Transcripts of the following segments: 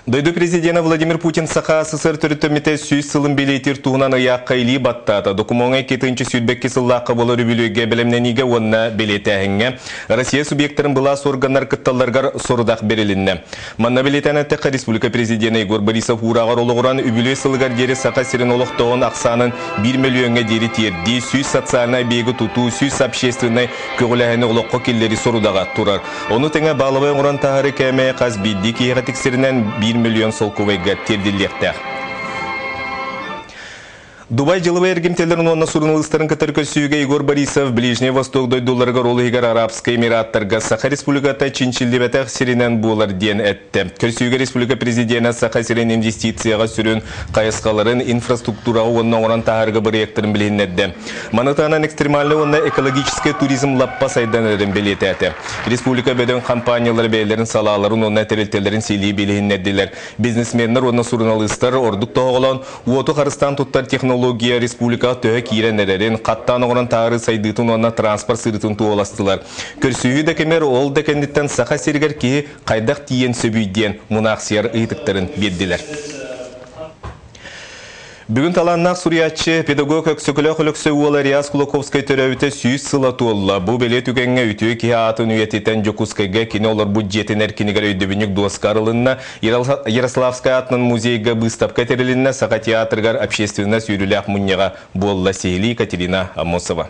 Дойду президенэ Владимир Путин Саха СССР төрүттэммитэ 100 сылын бэлиэтиир туһунан ыйаахха илии баттаата. Докумуоҥҥа 2022 сыллаахха буолар үбүлүөйгэ бэлэмнэниигэ уонна бэлиэтээһиҥҥэ Россия субъектарын былаас органнар кытталларыгар сорудах бэрилиннэ. Манна бэлиэтээн эттэххэ, республика президенэ Егор Борисов уурааҕар олоҕуран үбүлүөй сылыгар диэри Саха сирин олохтооҕун ахсаанын 1 мөлүйүөҥҥэ диэри тиэрдии, 100 социальнай объегы тутуу, 100 общественнай көҕүлээһини олоххо киллэрии сорудаҕа турар. Ону тэҥэ баалабай оҥорон таһаарыы кээмэйэ хас биирдии киһиэхэ тиксэринэн 1 миллион солкуобайга тиэрдиллиэхтээх. Дубай дьылыбай эргимтэлэрин уонна суруналыыстарын кытары көрсүүгэ Егор Борисов Ближний Восток дойдуларыгар, ол иһигэр Арабскай Эмираттарга Саха Республиката чинчиллибэтэх сиринэн буолар диэн эттэ. Көрсүүгэ республика президенэ Саха сирин инвестицияҕа сүрүн хайысхаларын, инфраструктураҕа уонна оҥорон таһаарыыга бырайыактарын билиһиннэрдэ. Маны таһынан экстремальнай уонна экологическай туризм лаппа сайдан эрэрин бэлиэтээтэ. Республика бөдөҥ компаниялара бэйэлэрин салааларын уонна тэрилтэлэрин силии билиһиннэрдилэр. Бизнесменнэр уонна суруналыыстар ордук тоһоҕолоон уоту харыстаан туттар технология республикаҕа төһө киирэн эрэрин, хаттаан оҥорон таһаарыы сайдыытын уонна транспорт сырыытын туоһуластылар. Көрсүһүү да кэмэр, ол да кэнниттэн Саха сиригэр киһи хайдах тиийэн сөбүй диэн мунаахсыйар ыйытыктарын биэрдилэр. Бүгүн талааннаах суруйааччы, педагог Өксөкүлээх Өлөксөй уола Реас Кулаковскай төрөөбүтэ 100 сыла туолла. Бу бэлиэ түгэҥҥэ үтүө киһи аатын үйэтитэн Дьокуускайга кини олорбут дьиэтин эркинигэр өйдөбүнньүк дуоска арылынна. Ярославскай аатынан музейга быыстапка тэрилиннэ, Саха театрыгар общественность үөрүүлээх мунньаҕа буолла. Сиһилии Екатерина Аммосова.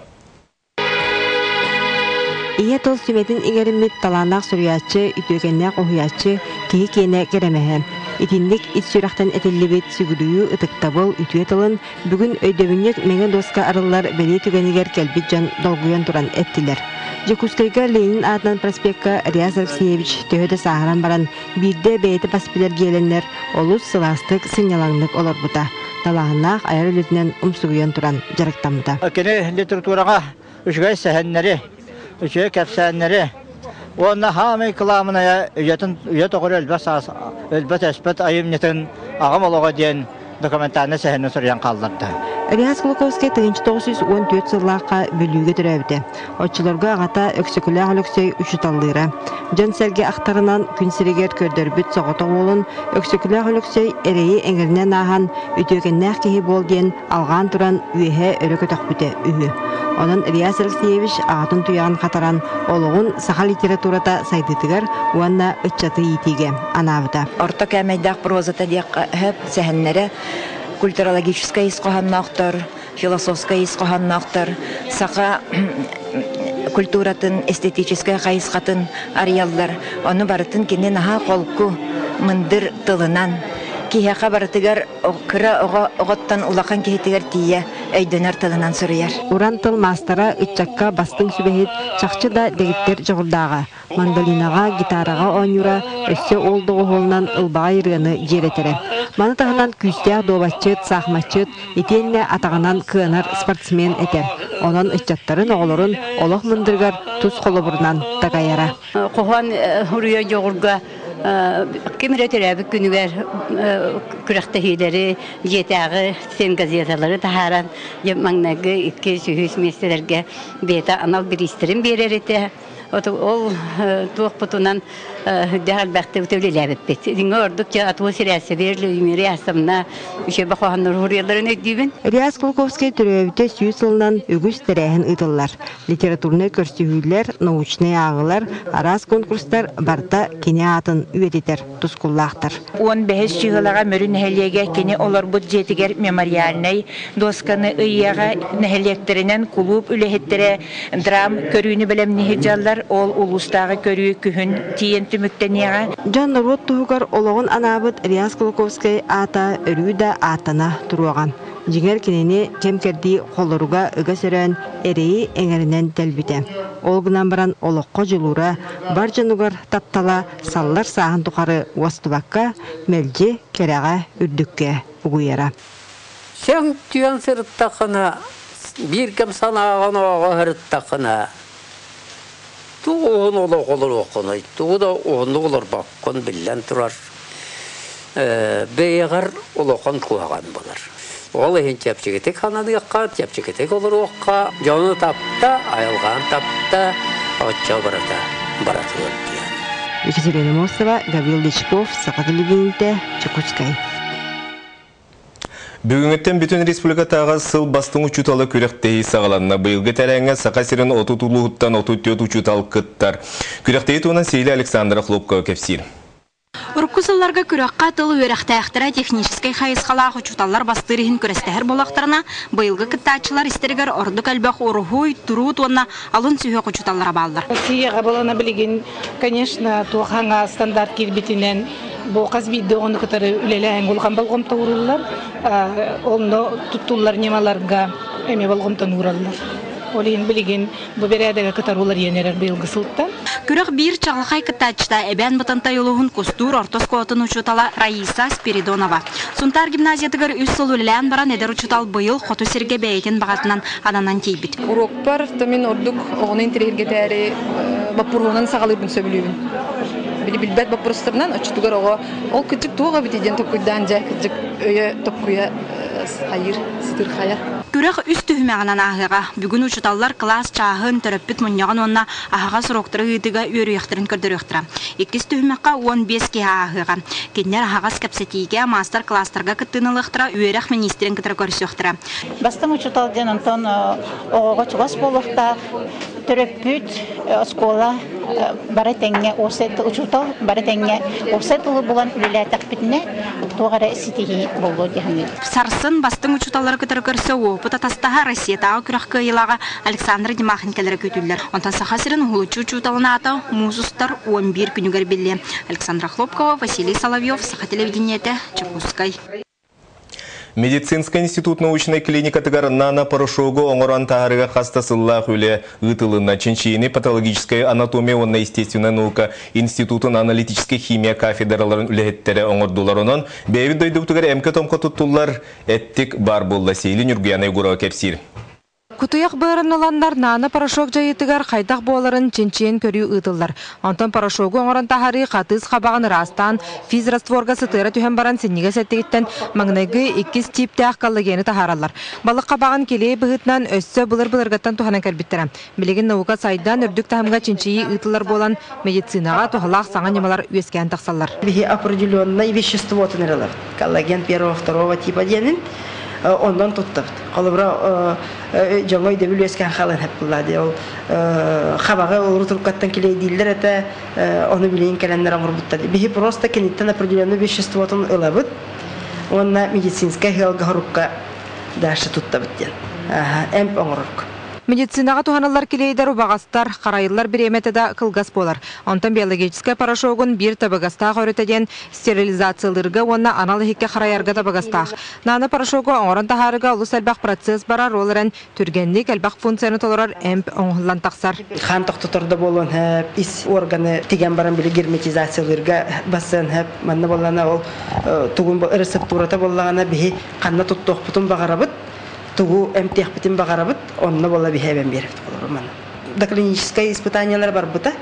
Ийэ тыл сүмэтин иҥэриммит талааннаах суруйааччы, үтүөкэннээх уһуйааччы, киһи киэнэ кэрэмэһэ. Итинник ис сүрэхтэн этиллибит сүгүрүйүү, ытыктабыл, үтүө тылын бүгүн өйдөбүнньүк мэҥэ дуоска арыллар бэлиэ түгэнигэр кэлбит дьон долгуйан туран эттилэр. Дьокуускайга Ленин аатынан проспекка Реас Алексеевич төһө да сааһыран баран, биирдэ бэйэтэ бас билэр дьиэлэннэр, олус сылаастык, сынньалаҥнык олорбута. Талааннаах айар үлэтинэн умсугуйан туран дьарыктаммыта. Кини литератураҕа үчүгэй сэһэннэри, үчүгэй кэпсээннэри уонна хаамай кылаамынайа үйэтин үйэ тоҕору өлбөт саас өлбөт-өспөт айымньытын Аҕам олоҕо диэн документальнай сэһэни суруйан хаалларда. Реас Кулаковскай 1914 сыллаахха Бүлүүгэ төрөөбүтэ. Оччолорго аҕата Өксөкүлээх Өлөксөй учууталлыыра. Дьон-сэргэ ахтарынан күн сиригэр көрдөрбүт соҕотох уолун Өксөкүлээх Өлөксөй эрэйи эҥэринэн ааһан үтүөкэннээх киһи буол диэн алҕаан туран үөһэ өрө көтөхпүтэ үһү. Онон Ильяс Алексеевич аҕатын туйаҕын хатаран олоҕун саха литературата сайдыытыгар уонна ыччаты иитиигэ анаабыта. Орто кээмэйдээх прозата диэххэ сөп, сэһэннэрэ культурологическай ис хоһоонноохтор, философскай ис хоһоонноохтор, саха культуратын эстетическэй хайысхатын арыйаллар. Ону барытын кини наһаа холку, мындыр тылынан киһиэхэ барытыгар кыра оҕо оҕоттон улахан киһитигэр тиийэ өйдөнөр тылынан суруйар. Уран тыл маастара ыччакка бастыҥ сүбэһит, чахчы да дэгиттэр дьоҕурдааҕа. Мандолинаҕа, гитараҕа оонньуура, өссө ол доҕуһуолунан ылбаҕай ырыаны дьиэрэтэрэ. Маны таһынан күүстээх дуобатчыт, саахыматчыт, итиэннэ атаҕынан кыанар спортсмен этэ. Онон ыччаттарын, оҕолорун олох мындырыгар тус холобурунан такайара. Хоһоон уруйа дьоҕурга ким эрэ төрөөбүт күнүгэр күрэхтэһиилэри, дьиэтээҕи стенгазеталары таһааран, маҥнайгы икки үһүс миэстэлэргэ бэйэтэ анал бириистэрин биэрэр этэ. Ол туохпутунан үрдээх элбэхтик үлэлээбиппит. Итингэ ордук дьэ атуо сирээсэбиэр Людмила Ясовна үчүгэй хоһооннор уһуруйалларын өйдүүбүн. Ильяс Кулаковскай төрөөбүтэ 100 сылынан үгүс тэрээһин ыытыллар. Литературнай көрсүһүүлэр, научнай ааҕыылар, араас конкурстар барыта кини аатын үйэтитэр тускуллаахтар. 15 чыһылаҕа Мүрү нэһилиэгэ кини олорбут дьиэтигэр мемориальнай дуосканы ыйыаҕа нэһилиэктэринэн кулууп үлэһиттэрэ драм көрүүнү бэлэмниһи дьаллар, ол улуустааҕы көрүү күһүн тиийэн түмүктэниэҕэ. Дьон норуот туһугар олоҕун анаабыт Реас Кулаковскай аата өрүү да ааттана туруоҕа. Дьиҥэр кинини кэм-кэрдии холоруга ыга сөрөөн эрэйи эҥэринэн тэлбитэ. Ол гынан баран олоххо дьулуура, бар дьонугар таптала саллар сааһын тухары уостубакка, мэлдьи кэрэҕэ, үрдүккэ угуйара. Сөҥ түөн сырыттаххына, биир кэм санааҕын ооҕо сырыттаххына, тугу уһун олох олоруоххунуй, тугу да уһуннук олорбоккун биллэн турар. Бэйэҕэр улахан куһаҕан буолар. Ол иһин чэпчэкитик сананыахха, чэпчэкитик олоруохха, дьону тапта, айылҕаны тапта, оччо барыта бара туруор диэн. Екатерина Мосова, Гаврил Дичков, Саха телевидениетэ, Чекутскай. Бүгүҥҥүттэн бүтүн республикатааҕы сыл бастыҥ учуутала күрэхтэһии саҕаланна. Быйылгы тэрээһиҥҥэ Саха сирин 30 улууһуттан 34 учуутал кыттар. Күрэхтэһии туһунан Сиэлэ Александра Хлопкова кэпсиир. Урукку сылларга күрэххэ тыл үөрэхтээхтэрэ техническэй хайысхалаах учууталлар бастыыр иһин күрэстэһэр буоллахтарына, быйылгы кыттааччылар истэригэр ордук элбэх уруһуй, туруут уонна алын сүһүөх учууталлара бааллар. Россияҕа буолана билигин, конечно, туох хаҥа стандарт киирбитинэн бу хас биирдии оҕону кытары үлэлээһин улахан болҕомто ууруллар. Онно туттуллар ньымаларга эмиэ болҕомтону уураллар. Ол иһин билигин бу бэрээдэгэ кытары уларыйан эрэр быйылгы сылтан. Күрэх биир чаҕылхай кыттааччыта Эбээн Бытантай улууһун Кустуур орто оскуолатын учуутала Раиса Спиридонова. Сунтаар гимназиятыгар үс сыл үлэлээн баран эдэр учуутал быйыл хоту сиргэ бэйэтин баҕатынан ананан тиийбит. Уруокпар то мин ордук оҕону интэриэһиргэтээри боппуруоһунан саҕалыырбын сөбүлүүбүн. Били билбэт боппуруостарынан оччотугар оҕо ол кырдьык туох эбитий диэн толкуйдаан дьэ кырдьык өйө токкуйа хайыыр, сытыырхайар. Күрэх үс түһүмэҕинэн ааһыаҕа. Бүгүн учууталлар кылаас чааһын, төрөппүт мунньаҕын уонна аһаҕас уруоктары ыытыыга үөрүйэхтэрин көрдөрүөхтэрэ. Иккис түһүмэххэ 15 киһи ааһыаҕа. Кинилэр аһаҕас кэпсэтиигэ, маастар-кылаастарга кыттыыны ылыахтара, үөрэх миниистирин кытары көрсүөхтэрэ. Бастыҥ учуутал диэн онтон оҕоҕо чугас буолуохтаах, төрөппүт, оскуола бары тэҥҥэ уопсай учуутал бары тэҥҥэ уопсай тылы булан үлэлээтэхпитинэ туох эрэ ситиһии буолуо дии саныыбын. Сарсын бастыҥ учууталлары кытары көрсө уопут атастаһа Россиятааҕы күрэх кыайыылааҕа Александр Димахин кэлэрэ күүтүллэр. Онтон Саха сирин уһулуччу учууталын аата муус устар 11 күнүгэр биллиэ. Александра Хлопкова, Василий Соловьев, Саха телевидениетэ, Чекускай. Медицинскэй институт научнай клиникатыгар нано-порошогу оҥорон таһаарыыга хас да сыллаах үлэ ыытылынна. Чинчийиини патологическай анатомия уонна естественнай наука институтун аналитическай химия кафедраларын үлэһиттэрэ оҥордулар. Онон бэйэбит дойдубутугар эмкэ-томко туттуллар эттик баар буолла. Сиһили Ньургуяна Егорова кэпсиир. Кутуйах быарын ыланнар наана порошок дьайыытыгар хайдах буоларын чинчийэн көрүү ыытыллар. Онтон порошогу оҥорон таһаарыы хатыыс хабаҕын ыраастаан, физрастворга сытыара түһэн баран синньигэс эттигиттэн маҥнайгы иккис тииптээх коллагены таһаараллар. Балык хабаҕын килиэй быһыытынан өссө былыр-былыргаттан туһанан кэлбиттэрэ. Билигин наука сайдан, үрдүк таһымҥа чинчийии ыытыллар буолан, медицинаҕа туһалаах саҥа ньымалар үөскээн тахсаллар. Биһи определеннай веществотун эрэ ылабыт. Коллаген первого, второго типа диэнин оннон туттабыт. Холобура, дьоҥҥо өйдөбүл үөскээн хаалан хэп дии. Ол хабаҕы олору туруккаттан килиэйдииллэр этэ, ону билигин кэлэннэр оҥорбуттар. Биһи просто киниттэн определенный веществотун ылабыт уонна медицинскэй ыалга хорукка дальше туттабыт диэн. Эмп оҥорорго. Медицинаҕа туһаныллар килиэйдэр убаҕастар, харайыллар бириэмэтэ да кылгас буолар. Онтон биологическай порошогун биир табыгастаах өрүтэ диэн стерилизациялыырга уонна анал иһиккэ харайарга табыгастаах. Нано-порошогу оҥорон таһаарыыга олус элбэх процесс барар, ол эрэн түргэнник элбэх функцияны толорор эмп оҥоһуллан тахсар. Хаан тохтотор да буолуон сөп, ис органы тигэн баран били герметизациялыырга бассыан сөп. Манна буоллаҕына ол тугун рецептурата буоллаҕына биһи ханна туттуохпутун баҕарабыт, тугу эмтиэхпитин баҕарабыт, онно буола биһи эбэн биэрэбит холобур манна. Доклиническай испытаниялар барбыта,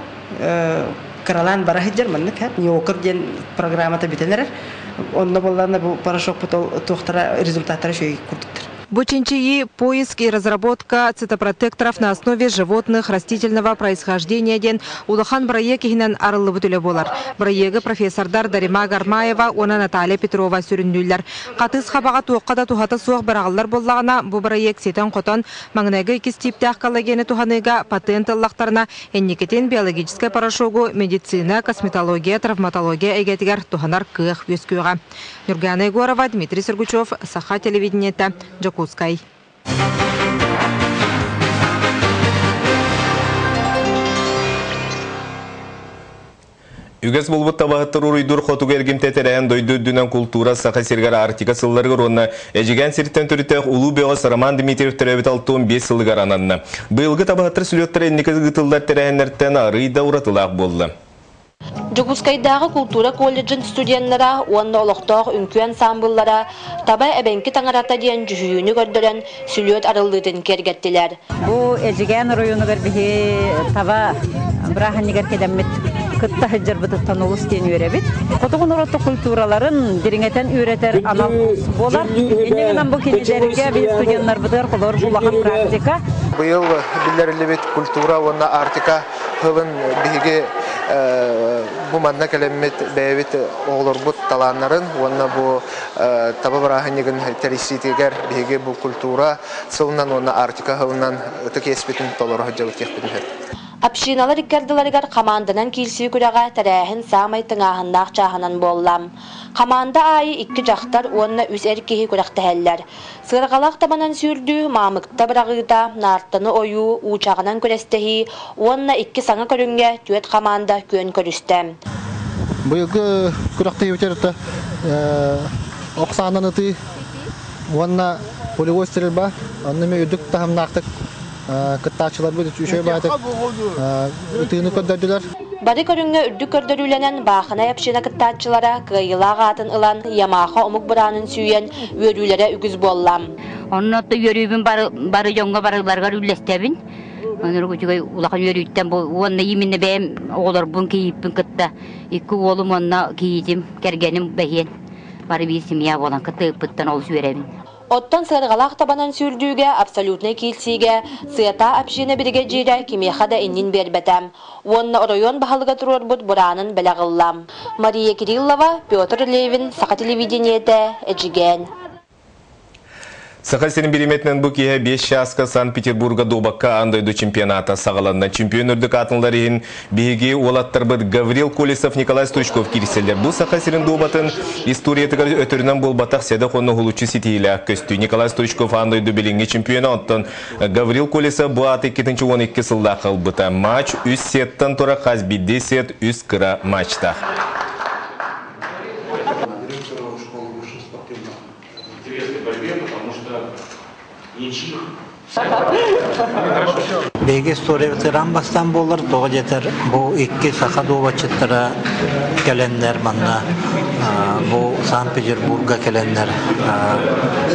кыралаан бара сылдьар маннык неокр диэн программата бүтэн эрэр. Онно буоллаҕына бу порошокпут ол туохтара результаттара үчүгэй курдуктар. Бу чинчийии «Поиск и разработка цитопротекторов на основе животных растительного происхождения» диэн улахан бырайыак иһинэн арыллыбыт үлэ буолар. Бырайыагы профессордар Дарима Гармаева уонна Наталья Петрова сүрүннүүллэр. Хатыыс хабаҕа туохха да туһата суох быраҕыллар буоллаҕына, бу бырайыак ситэн-хотон, маҥнайгы иккис тииптээх коллагены туһаныыга патент ыллахтарына, инникитин биологическай порошогу медицина, косметология, травматология эйгэтигэр туһанар кыах үөскүөҕэ. Нюргана Егорова, Дмитрий Сергучев, Саха телевидениетэ, Дьокуускай. Үгэс буолбут табаһыттар уруйдуур хотугу эргимтэ тэрээһин дойду үрдүнэн култуура Саха сиригэр Арктика сылларыгар уонна Эдьигээн сириттэн төрүттээх улуу бөҕөс Роман Дмитриев төрөөбүт 65 сылыгар ананна. Быйылгы табаһыттар сүлүөттэрэ инники ыытыллар тэрээһиннэртэн арыый да уратылаах буолла. Дьокуускайдааҕы култуура колледжын студеннара уонна олохтоох үҥкүү ансаамбыллара Таба эбэҥки таҥарата диэн дьүһүйүүнү көрдөрөн сүлүөт арыллыытын киэргэттилэр. Бу Эдьигээн оройуонугар биһи таба бырааһынньыгар кэлэммит кытта сылдьарбытыттан олус диэн үөрэбит. Хотугу норуоттар культураларын дириҥэтэн үөрэтэр анал курс буолар. Инньэ гынан бу кинилэргэ биһи студеннарбытыгар холобур улахан практика. Быйыл биллэриллибит культура уонна Арктика сылын биһиги Бу манна кэлэммит бэйэбит оҕолорбут талааннарын уонна бу таба бырааһынньыгын тэрийсиитигэр биһиги бу культура сылынан уонна Арктика сылынан ытык иэспитин толоро сылдьабыт диэхпитин сөп. Общиналар икки ардыларыгар хамаанданан киирсии күрэҕэ тэрээһин саамай тыҥааһыннаах чааһынан буолла. Хамаанда аайы икки дьахтар уонна үс эр киһи күрэхтэһэллэр. Сыарҕалаах табанан сүүрдүү, маамыкта быраҕыыта, наартаны ойуу, уучаҕынан күрэстэһии уонна икки саҥа көрүҥҥэ түөрт хамаанда күөн көрүстэ. Быйылгы күрэхтэһиибитигэр ох саанан ытыы уонна полевой стрельба онно эмиэ үрдүк таһымнаахтык кыттааччыларбыт үчүгэй баҕайытык ытыыны көрдөрдүлэр. Бары көрүҥҥэ үрдүк көрдөрүүлэнэн Баахынай община кыттааччылара кыайыылаах аатын ылан Ямаха омук быраанын сүүйэн үөрүүлэрэ үгүс буолла. Онно үөрүүбүн бары, бары дьоҥҥо барыларыгар үллэстэбин. Онурук үчүгэй улахан үөрүүттэн бу уонна именно бэйэм оҕолорбун кийииппин кытта икки уолум уонна кийиитим кэргэним бэһиэн бары биир семья буолан кытта ыппыттан олус үөрэбин. Оттон сыарҕалаах табанан сүүрдүүгэ абсолютнай киирсиигэ Сыата община биригэдьиирэ кимиэхэ да иннин биэрбэтэ уонна оройуон баһылыга туруорбут бураанын бэлэх ылла. Мария Кириллова, Петр Левин, Саха телевидениетэ, Эдьигээн. Саха сирин бириэмэтинэн бу киэһэ 5 чааска Санкт-Петербурга дуобакка аан дойду чемпионата саҕаланна. Чемпион үрдүк аатынлар иһин Биһиги уолаттарбыт Гаврил Колесов, Николай Стручков киирсэллэр. Бу Саха сирин дуобатын историятыгар өтөрүнэн буолбатах сэдэх уонна уһулуччу ситиһиилээх көстүү. Николай Стручков аан дойду билиҥҥи чемпиона, оттон Гаврил Колесов бу ааты 2012 сыллаахха ылбыта. Матч үс сеттан тура хас биирдии сет үс кыра матчтаах. Биһиги историябытыгар аан бастаан буолар, тоҕо диэтэр бу икки саха дуобатчыттара кэлэннэр манна бу Санкт-Петербурга кэлэннэр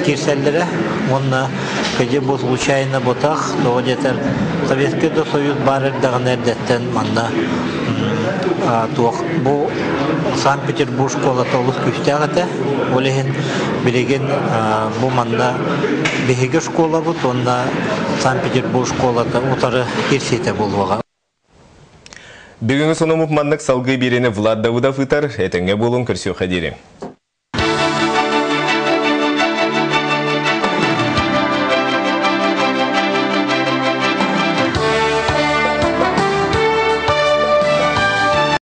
киирсэллэрэ уонна кыдьы бу случайно бутах, тоҕо диэтэр Советский да Союз баар эрдэҕинэ эрдэттэн манна туох бу Санкт-Петербург школата олус күүстээх этэ. Ол иһин билигин бу манна биһиги школабыт уонна Санкт-Петербург школата утары киирсиитэ буолуоҕа. Бүгүҥҥү сонуммут маннык салгыы биэриини Влад Давыдов ыытар. Этэҥҥэ буолуҥ, көрсүөххэ диэри.